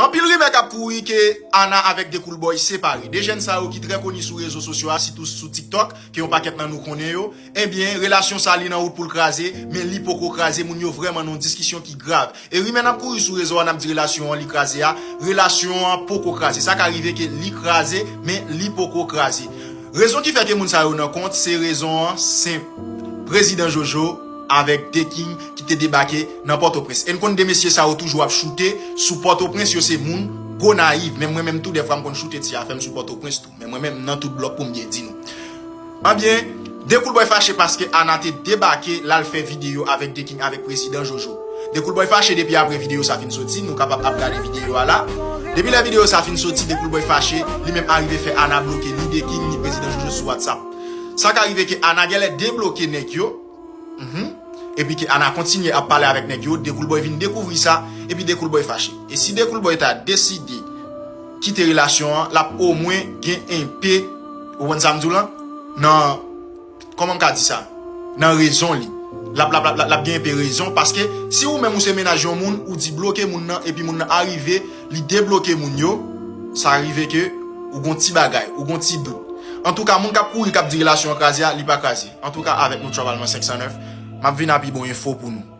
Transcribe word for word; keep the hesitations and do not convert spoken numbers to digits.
Anpil rimè k ap kouri ke Ana avèk Dekoulboy separe. De jèn sa yo ki trè koni sou rezo sosyo a, sitou sou TikTok, ke yon pakèt nan nou konnen yo, ebyen, relasyon sa li nan wout pou l kraze, men li poko kraze, moun yo vrèman nan yon diskisyon ki grav. E rimè n ap kouri sou rezo a, n ap di relasyon an li kraze a, relasyon an poko kraze. Sa ka rive ke li kraze, men li poko kraze. Rezon ki fè ke moun sa yo nan kont, se rezon an senp. Prezidan Jojo avèk The King ki te debake nan Pòtoprens. E n konn de mesye sa yo toujou ap choute sou Pòtoprens, yo se moun Gonayiv. Men mwen menm tou, dèfwa m konn choute ti afè m sou Pòtoprens tou. Men mwen menm, m nan tout blòk pou m byen di nou. Anbyen, Dekoulboy fache paske Ana te debake, l al fè videyo avèk The King, avèk Prezidan Jojo. Dekoulboy fache depi apre videyo sa fin soti, nou kapab ap gade videyo a la. Depi lè videyo sa fin soti, Dekoulboy fache, li menm arive fè Ana bloke ni The King, ni Prezidan Jojo sou WhatsApp. Sa ka rive ke Ana genlè debloke nèg yo, mhm, epi ke Ana kontinye ap pale avèk nèg yo, Dekoulboy vin dekouvri sa, epi Dekoulboy fache. E si Dekoulboy ta deside kite relasyon an, l ap omwen gen enpe, ou konprann sa m di w lan? Nan, kòman m ka di sa? Nan rezon li. L ap, l ap, l ap, l ap gen enpe rezon, paske si ou menm ou se mennaj yon moun, ou di bloke moun nan, epi moun nan arive, li debloke moun yo, sa rive ke ou gon ti bagay, ou gon ti dout. Antouka, moun k ap kouri, k ap di relasyon an kraze a, li pa kraze. Antouka, avèk nou Trap Alman senk san nèf, m ap vin a pi bon enfo pou nou.